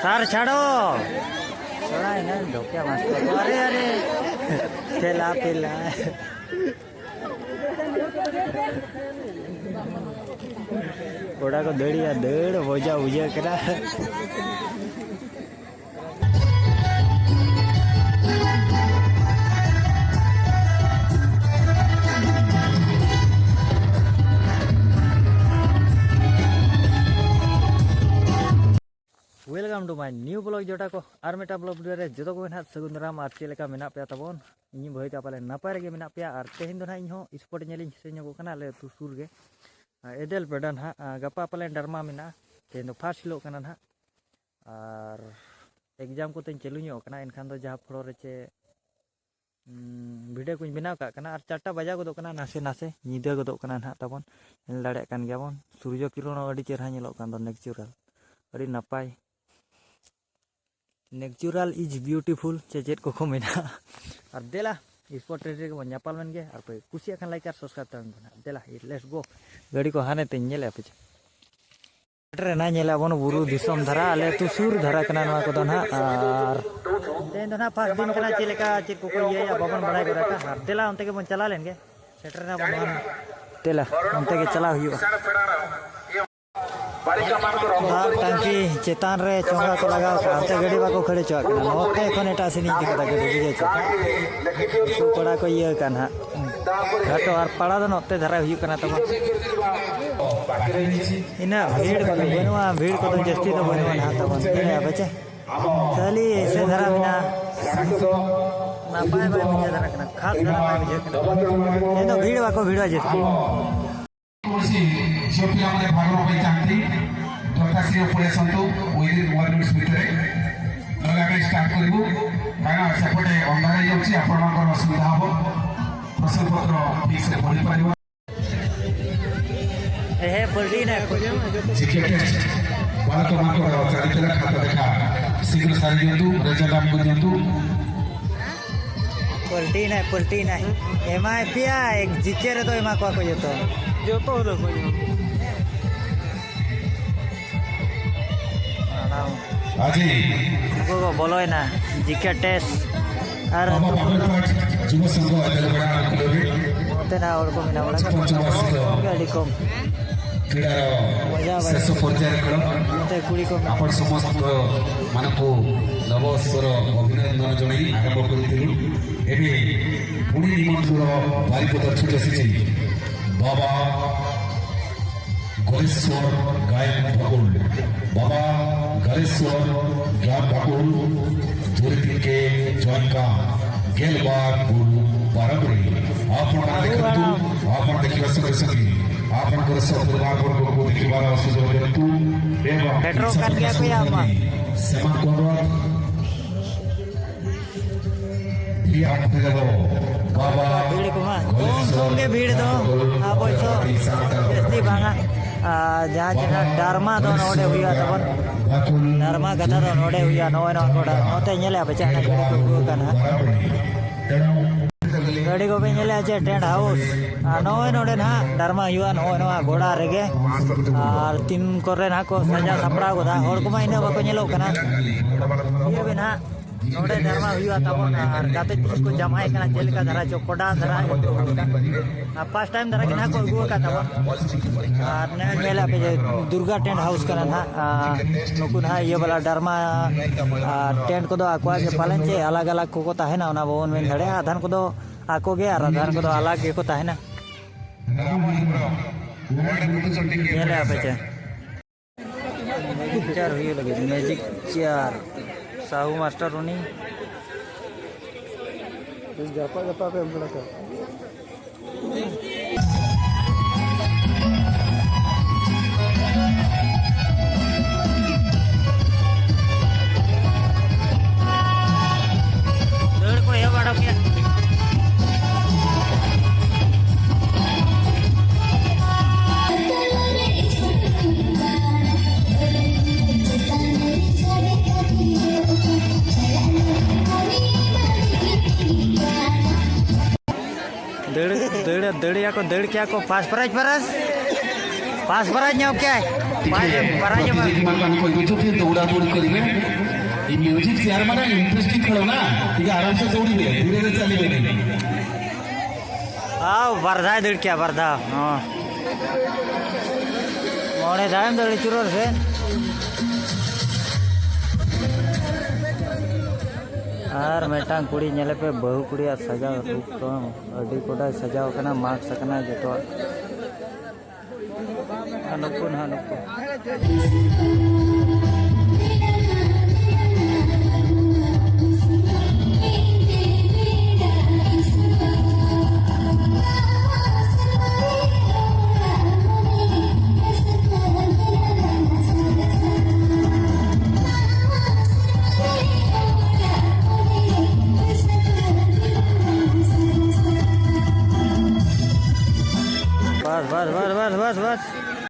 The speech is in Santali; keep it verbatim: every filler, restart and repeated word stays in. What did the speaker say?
ᱥᱟᱨ ᱪᱷᱟᱲᱚ᱾ ᱛᱷᱚᱲᱟ ᱤᱱᱟᱹ ᱰᱷᱚᱠᱭᱟ ᱢᱟᱥᱴᱟᱨ᱾ ᱟᱨᱮ, ᱟᱨᱮ᱾ ᱯᱮᱞᱟ, ᱯᱮᱞᱟ᱾ ᱠᱚᱲᱟ ᱠᱚ ᱫᱟᱹᱲᱤᱭᱟ, ᱫᱟᱹᱲ ᱢᱚᱡᱟ ᱵᱩᱡᱷᱟᱹᱜ ᱠᱟᱱᱟ᱾ Welcome to my new vlog ᱡᱚᱴᱟ ᱠᱚ, ᱟᱨ ᱢᱤᱫᱴᱟᱝ vlog video ᱨᱮ ᱡᱚᱛᱚ ᱠᱚᱜᱮ ᱱᱟᱦᱟᱜ ᱥᱟᱹᱜᱩᱱ ᱫᱟᱨᱟᱢ᱾ ᱟᱨ ᱪᱮᱫ ᱞᱮᱠᱟ ᱢᱮᱱᱟᱜ ᱯᱮᱭᱟ ᱛᱟᱵᱚᱱ? ᱤᱧᱤᱧ ᱵᱷᱟᱹᱭ ᱛᱟ ᱯᱟᱞᱮ ᱱᱟᱯᱟᱭ ᱨᱮᱜᱮ ᱢᱮᱱᱟᱜ ᱯᱮᱭᱟ᱾ ᱟᱨ ᱛᱮᱦᱮᱧ ᱫᱚ ᱱᱟᱦᱟᱜ ᱤᱧ ᱦᱚᱸ sport ᱧᱮᱞᱤᱧ ᱥᱮᱱ ᱧᱚᱜᱚᱜ ᱠᱟᱱᱟ ᱟᱞᱮ ᱟᱹᱛᱩ ᱥᱩᱨ ᱜᱮ, ᱟᱨ ᱮᱫᱮᱞ ᱯᱮᱰᱟ ᱱᱟᱦᱟᱜ᱾ ᱟᱨ ᱜᱟᱯᱟ ᱯᱟᱞᱮᱱ ᱰᱨᱟᱢᱟ ᱢᱮᱱᱟᱜᱼᱟ᱾ ᱛᱮᱦᱮᱧ ᱫᱚ first ᱦᱤᱞᱳᱜ ᱠᱟᱱᱟ ᱱᱟᱦᱟᱜ, ᱟᱨ exam ᱠᱚᱛᱮᱧ ᱪᱟᱹᱞᱩ ᱧᱚᱜ ᱠᱟᱱᱟ᱾ ᱮᱱᱠᱷᱟᱱ ᱫᱚ ᱡᱟᱦᱟᱸ ᱯᱷᱚᱲᱚ ᱨᱮ ᱪᱮ ᱵᱷᱤᱰᱤᱭᱳ ᱠᱚᱧ ᱵᱮᱱᱟᱣ ᱠᱟᱜ ᱠᱟᱱᱟ᱾ ᱟᱨ ᱪᱟᱨᱴᱟ ᱵᱟᱡᱟᱣ ᱜᱚᱫᱚᱜ ᱠᱟᱱᱟ, ᱱᱟᱥᱮ ᱱᱟᱥᱮ ᱧᱤᱫᱟᱹ ᱜᱚᱫᱚᱜ ᱠᱟᱱᱟ ᱱᱟᱦᱟᱜ ᱛᱟᱵᱚᱱ᱾ ᱧᱮᱞ ᱫᱟᱲᱮᱭᱟᱜ ᱠᱟᱱ ᱜᱮᱭᱟᱵᱚᱱ, ᱥᱩᱨᱡᱚ ᱠᱤᱨᱚᱱ ᱦᱚᱸ ᱟᱹᱰᱤ ᱪᱮᱦᱨᱟ ᱧᱮᱞᱚᱜ ᱠᱟᱱ ᱫᱚ, natural, ᱟᱹᱰᱤ ᱱᱟᱯᱟᱭ᱾ Natural is beautiful ᱪᱮ ᱪᱮᱫ ᱠᱚᱠᱚ ᱢᱮᱱᱟ᱾ ᱟᱨ ᱫᱮᱞᱟ, sport ᱨᱮ ᱜᱮᱵᱚᱱ ᱧᱟᱯᱟᱢ ᱞᱮᱱ ᱜᱮ᱾ ᱟᱨ ᱯᱮ ᱠᱩᱥᱤᱭᱟᱜ ᱠᱷᱟᱱ like ᱟᱨ subscribe ᱛᱟᱵᱚᱱ ᱯᱮ ᱱᱟᱦᱟᱜ᱾ ᱫᱮᱞᱟ, let's go᱾ ᱜᱟᱹᱰᱤ ᱠᱚ ᱦᱟᱱᱮ ᱛᱮᱧ ᱧᱮᱞᱮᱫᱼᱟ ᱯᱮ ᱪᱮ᱾ ᱥᱮᱴᱮᱨᱮᱱᱟ, ᱧᱮᱞ ᱟᱵᱚᱱ ᱵᱩᱨᱩ ᱫᱤᱥᱚᱢ ᱫᱷᱟᱨᱟ, ᱟᱞᱮ ᱟᱹᱛᱩ ᱥᱩᱨ ᱫᱷᱟᱨᱟ ᱠᱟᱱᱟ ᱱᱚᱣᱟ ᱠᱚᱫᱚ ᱱᱟᱦᱟᱜ᱾ ᱟᱨ ᱛᱮᱦᱮᱧ ᱫᱚ ᱱᱟᱦᱟᱜ first ᱫᱤᱱ ᱠᱟᱱᱟ, ᱪᱮᱫ ᱞᱮᱠᱟ ᱪᱮᱫ ᱠᱚᱠᱚ ᱤᱭᱟᱹᱭᱟ ᱵᱟᱵᱚᱱ ᱵᱟᱲᱟᱭ ᱜᱚᱫ ᱟᱠᱟᱫᱼᱟ᱾ ᱟᱨ ᱫᱮᱞᱟ ᱚᱱᱛᱮ ᱜᱮᱵᱚᱱ ᱪᱟᱞᱟᱣ ᱞᱮᱱ ᱜᱮ, ᱥᱮᱴᱮᱨᱮᱱᱟ ᱵᱚᱱ ᱱᱚᱣᱟ ᱱᱟᱦᱟᱜ᱾ ᱫᱮᱞᱟ, ᱚᱱᱛᱮ ᱜᱮ ᱪᱟᱞᱟᱣ ᱦᱩᱭᱩᱜᱼᱟ᱾ ᱫᱟᱜ ᱴᱟᱝᱠᱤ ᱪᱮᱛᱟᱱ ᱨᱮ ᱪᱚᱸᱜᱟ ᱠᱚ ᱞᱟᱜᱟᱣ ᱠᱟᱜᱼᱟ, ᱚᱱᱛᱮ ᱜᱟᱹᱰᱤ ᱵᱟᱠᱚ ᱠᱷᱟᱹᱲ ᱦᱚᱪᱚᱣᱟᱜ ᱠᱟᱱᱟ᱾ ᱱᱚᱛᱮ ᱠᱷᱚᱱ ᱮᱴᱟᱜ ᱥᱮᱫ ᱤᱧ ᱤᱫᱤ ᱠᱮᱫᱟ ᱜᱟᱹᱰᱤ, ᱵᱩᱡᱷᱟᱹᱣ ᱪᱮ? ᱩᱱᱠᱩ ᱠᱚᱲᱟ ᱠᱚ ᱤᱭᱟᱹ ᱠᱟᱱ ᱦᱟᱸᱜ, ᱜᱷᱟᱴᱚ ᱟᱨ ᱯᱟᱲᱟ ᱫᱚ ᱱᱚᱛᱮ ᱫᱷᱟᱨᱟ ᱦᱩᱭᱩᱜ ᱠᱟᱱᱟ ᱛᱟᱵᱚᱱ᱾ ᱤᱱᱟᱹ ᱵᱷᱤᱲ ᱠᱚᱫᱚ ᱵᱟᱹᱱᱩᱜᱼᱟ, ᱵᱷᱤᱲ ᱠᱚᱫᱚ ᱡᱟᱹᱥᱛᱤ ᱫᱚ ᱵᱟᱹᱱᱩᱜᱼᱟ ᱱᱟᱦᱟᱜ ᱛᱟᱵᱚᱱ᱾ ᱧᱮᱞᱮᱜᱼᱟ ᱯᱮ ᱪᱮ? ᱠᱷᱟᱹᱞᱤ ᱮᱥᱮ ᱫᱷᱟᱨᱟ ᱢᱮᱱᱟᱜᱼᱟ᱾ ᱱᱟᱯᱟᱭ ᱵᱟᱭ ᱵᱩᱡᱷᱟᱹᱣ ᱫᱟᱲᱮᱭᱟᱜ ᱠᱟᱱᱟ, ᱠᱷᱟᱥ ᱫᱷᱟᱨᱟ ᱵᱟᱭ ᱵᱩᱡᱷᱟᱹᱜ ᱠᱟᱱᱟ᱾ ᱛᱮᱦᱮᱧ ᱫᱚ ᱵᱷᱤᱲ ᱵᱟᱠᱚ ᱵᱷᱤᱲᱚᱜᱼᱟ ᱡᱟᱹᱥᱛᱤ᱾ କୌଣସି ଝିଅ ପିଲାମାନେ ଭାଗ ନେବା ପାଇଁ ଚାହାନ୍ତି, ଯଥାଶୀଘ୍ର ପଳେଇ ଆସନ୍ତୁ within one minutes ଭିତରେ, ନହେଲେ ଆମେ ଷ୍ଟାର୍ଟ କରିବୁ, କାରଣ ସେପଟେ ଅନ୍ଧାର ହେଇଯାଉଛି, ଆପଣମାନଙ୍କର ଅସୁବିଧା ହବ, ପ୍ରଶ୍ନପତ୍ର ଠିକ୍ ସେ ପଢ଼ିପାରିବ। ᱮᱦᱮ, ᱯᱟᱞᱴᱤᱭᱮᱱᱟ᱾ ᱡᱤᱠᱮ ᱴᱮᱥᱴ ᱵᱟᱞᱚᱠ ମାନଙ୍କର ଚାଲିଥିଲା ଖାତା ଦେଖା, ଶୀଘ୍ର ସାରି ଦିଅନ୍ତୁ, ରେଜଲ୍ଟ ଆମକୁ ଦିଅନ୍ତୁ। ᱯᱟᱞᱴᱤᱭᱮᱱᱟᱭ, ᱯᱟᱞᱴᱤᱭᱮᱱᱟᱭ᱾ ᱮᱢᱟᱭ ᱯᱮᱭᱟ, ᱮᱠ ᱡᱤᱠᱮ ᱨᱮᱫᱚ ᱮᱢᱟ ᱠᱚᱣᱟ ᱠᱚ ᱡᱚᱛᱚ᱾ ᱡᱚᱛᱚ ᱦᱤᱞᱳᱜ ᱠᱚ ᱧᱟᱢᱟ᱾ ᱟᱡᱤ ᱩᱱᱠᱩ ᱠᱚ ᱵᱚᱞᱚᱭᱮᱱᱟ᱾ ᱡᱤᱠᱮ ᱴᱮᱥ ᱟᱨ ᱟᱵᱚ ᱵᱟᱵᱚᱱ ᱯᱟᱴ ᱡᱩᱵᱚ ᱥᱚᱝᱜᱷᱚ ᱟᱭ ᱫᱟᱞ ᱵᱟᱲᱟ ᱟᱨ ᱠᱷᱩᱞᱟᱹᱣ ᱨᱮ ᱱᱚᱛᱮᱱᱟᱜ ᱦᱚᱲ ᱠᱚ ᱢᱮᱱᱟᱜ ᱵᱚᱱᱟ᱾ ᱯᱚᱧᱪᱚᱢ ᱵᱟᱨᱥᱤᱠ ᱫᱚ ᱟᱹᱰᱤ ᱠᱚᱢ᱾ କ୍ରୀଡ଼ାର ମଜା ଶେଷ ପର୍ଯ୍ୟାୟରେ ଖେଳ। ନତେ କୁଡ଼ି କମ। ଆପଣ ସମସ୍ତ ମାନଙ୍କୁ ନବସ୍ୱର ଅଭିନନ୍ଦନ ଜଣାଇ ଆରମ୍ଭ କରିଥିଲୁ। ଏବେ ପୁଣି ନିମନ୍ତ୍ରଣ ବାରିପଦା ଛୁଟି ଆସିଛି। ବାବା ଗଲେଶ୍ୱର ଗାୟନ ଭକୁଲ। ବାବା ଗଲେଶ୍ୱର ଗାୟନ ଭକୁଲ। ଜୁରିତିକେ ଜୟକା ଗେଲବା ଗୁଲ ବାରମ୍ବରୀ। ଆପଣମାନେ ଦେଖନ୍ତୁ, ଆପଣ ଦେଖିବା ସଙ୍ଗେ ସଙ୍ଗେ ଆପଣଙ୍କର ସପରିବାର ବର୍ଗକୁ ଦେଖିବାର ସୁଯୋଗ ଦିଅନ୍ତୁ ଏବଂ ପେଟ୍ରୋଲ କାଲି ଆକୁ ୟା ମା। ସେମାନଙ୍କୁ ଅନୁରୋଧ। ᱵᱷᱤᱲ ᱠᱚᱢᱟ ᱠᱚᱢ ᱠᱚᱢ ᱜᱮ ᱵᱷᱤᱲ ᱫᱚ᱾ ᱚᱵᱚᱥᱥᱚ ᱡᱟᱹᱥᱛᱤ ᱵᱟᱝᱟ᱾ ᱟᱨ ᱡᱟᱦᱟᱸ ᱡᱟᱦᱟᱸ ᱰᱟᱨᱢᱟ ᱫᱚ ᱱᱚᱰᱮ ᱦᱩᱭᱩᱜᱼᱟ ᱛᱟᱵᱚᱱ᱾ ᱰᱟᱨᱢᱟ ᱠᱟᱛᱷᱟ ᱫᱚ ᱱᱚᱰᱮ ᱦᱩᱭᱩᱜᱼᱟ᱾ ᱱᱚᱜᱼᱚᱭ ᱱᱚᱣᱟ ᱜᱚᱰᱟ ᱱᱚᱛᱮ ᱧᱮᱞᱮᱫᱼᱟ ᱯᱮ ᱪᱮᱫ ᱜᱟᱹᱰᱤ ᱠᱚ ᱟᱹᱜᱩ ᱟᱠᱟᱱᱟ᱾ ᱜᱟᱹᱰᱤ ᱠᱚᱯᱮ ᱧᱮᱞᱮᱫᱼᱟ ᱪᱮ ᱴᱮᱱᱴ ᱦᱟᱣᱩᱥ᱾ ᱟᱨ ᱱᱚᱜᱼᱚᱭ ᱱᱚᱰᱮ ᱱᱟᱦᱟᱜ ᱰᱟᱨᱢᱟ ᱦᱩᱭᱩᱜᱼᱟ᱾ ᱱᱚᱜᱼᱚᱭ ᱱᱚᱣᱟ ᱜᱚᱰᱟ ᱨᱮᱜᱮ᱾ ᱟᱨ ᱛᱤᱱ ᱠᱚᱨᱮ ᱱᱟᱦᱟᱜ ᱠᱚ ᱥᱟᱡᱟᱣ ᱥᱟᱯᱲᱟᱣ ᱜᱚᱫᱟ, ᱦᱚᱲ ᱠᱚᱢᱟ ᱤᱱᱟᱹᱜ ᱵᱟᱠᱚ ᱧᱮᱞᱚᱜ ᱠᱟᱱᱟ᱾ ᱤᱭᱟᱹ ᱵᱮᱱ ᱦᱟᱸᱜ ᱱᱚᱰᱮ ᱰᱟᱨᱢᱟ ᱦᱩᱭᱩᱜᱼᱟ ᱛᱟᱵᱚᱱ, ᱟᱨ ᱜᱟᱛᱮ ᱛᱤᱧ ᱠᱚ ᱡᱟᱢᱟᱭ ᱠᱟᱱᱟ, ᱪᱮᱫ ᱞᱮᱠᱟ ᱫᱷᱟᱨᱟ ᱪᱚ ᱠᱚᱰᱟ ᱫᱷᱟᱨᱟ ᱟᱹᱭᱠᱟᱹᱣ ᱠᱟᱱᱟ᱾ ᱟᱨ ᱯᱷᱟᱥᱴ ᱴᱟᱭᱤᱢ ᱫᱷᱟᱨᱟ ᱜᱮ ᱱᱟᱦᱟᱜ ᱠᱚ ᱟᱹᱜᱩ ᱟᱠᱟᱫ ᱛᱟᱵᱚᱱ᱾ ᱟᱨ ᱱᱚᱜᱼᱚᱭ ᱧᱮᱞᱮᱫ ᱯᱮ ᱡᱮ ᱫᱩᱨᱜᱟ ᱴᱮᱱᱴ ᱦᱟᱣᱩᱥ ᱠᱟᱱᱟ ᱱᱟᱦᱟᱜ᱾ ᱟᱨ ᱱᱩᱠᱩ ᱱᱟᱦᱟᱜ ᱤᱭᱟᱹ ᱵᱟᱞᱟ ᱰᱟᱨᱢᱟ ᱟᱨ ᱴᱮᱱᱴ ᱠᱚᱫᱚ ᱟᱠᱚᱣᱟᱜ ᱜᱮ ᱯᱟᱞᱮᱱ ᱪᱮ ᱟᱞᱟᱜᱽ ᱟᱞᱟᱜᱽ ᱠᱚᱠᱚ ᱛᱟᱦᱮᱱᱟ, ᱚᱱᱟ ᱵᱟᱵᱚᱱ ᱢᱮᱱ ᱫᱟᱲᱮᱭᱟᱜᱼᱟ᱾ ᱟᱫᱷᱟᱱ ᱠᱚᱫᱚ ᱟᱠᱚ ᱜᱮ ᱟᱨ ᱟᱫᱷᱟᱱ ᱠᱚᱫᱚ ᱟᱞᱟᱜᱽ ᱜᱮᱠᱚ ᱛᱟᱦᱮᱱᱟ᱾ ᱧᱮᱞᱮᱫ ᱯᱮ ᱪᱮ? ᱢᱮᱡᱤᱠ ᱪᱮᱭᱟᱨ ᱦᱩᱭᱩᱜ ᱞᱟᱹᱜᱤᱫ, ᱢᱮᱡᱤᱠ ᱪᱮᱭᱟᱨ᱾ ᱥᱟᱦᱩ ᱢᱟᱥᱴᱟᱨ ᱩᱱᱤ᱾ ᱜᱟᱯᱟ, ᱜᱟᱯᱟ ᱯᱮ ᱮᱢ ᱵᱟᱲᱟ ᱠᱚᱣᱟ᱾ ᱫᱟᱹᱲ ᱠᱚ ᱮᱦᱚᱵ ᱟᱲᱚ ᱠᱮᱫ᱾ ᱫᱟᱹᱲ, ᱫᱟᱹᱲ, ᱫᱟᱹᱲ ᱮᱭᱟ ᱠᱚ, ᱫᱟᱹᱲ ᱠᱮᱭᱟ ᱠᱚ, ᱯᱷᱟᱥᱴ ᱯᱨᱟᱭᱤᱡᱽ ᱯᱟᱨᱟᱥ᱾ पास बराज ᱧᱟᱢ ᱠᱮᱜᱼᱟᱭ᱾ ᱯᱟᱭ-, ᱵᱟᱨᱟᱡᱽ ᱧᱟᱢ᱾ प्रतिनिधि मान को कुछ भी दौड़ा दौड़ी करिए। ये म्यूजिक चेयर माने इंटरेस्टिंग खेलो ना। ठीक है, आराम से दौड़िए, धीरे से चलिए। ᱟᱣ, ᱵᱟᱨ ᱫᱷᱟᱣ ᱫᱟᱹᱲ ᱠᱮᱜᱼᱟ, ᱵᱟᱨ ᱫᱷᱟᱣ᱾ ᱦᱚᱸ᱾ ᱢᱚᱬᱮ ᱫᱷᱟᱣᱮᱢ ᱫᱟᱹᱲ ᱟᱹᱪᱩᱨᱚᱜ ᱥᱮ᱾ ᱟᱨ ᱢᱤᱫᱴᱟᱝ ᱠᱩᱲᱤ ᱧᱮᱞᱮ ᱯᱮ, ᱵᱟᱹᱦᱩ ᱠᱩᱲᱤᱭᱟᱜ ᱥᱟᱡᱟᱣ ᱨᱩᱯ ᱠᱚ ᱟᱹᱰᱤ ᱠᱚᱰᱟᱭ ᱥᱟᱡᱟᱣ ᱠᱟᱱᱟ, ᱢᱟᱠᱥ ᱠᱟᱱᱟ ᱡᱚᱛᱚᱣᱟᱜ᱾ ᱟᱨ ᱱᱩᱠᱩ ᱱᱟᱦᱟᱜ ᱱᱩᱠᱩ᱾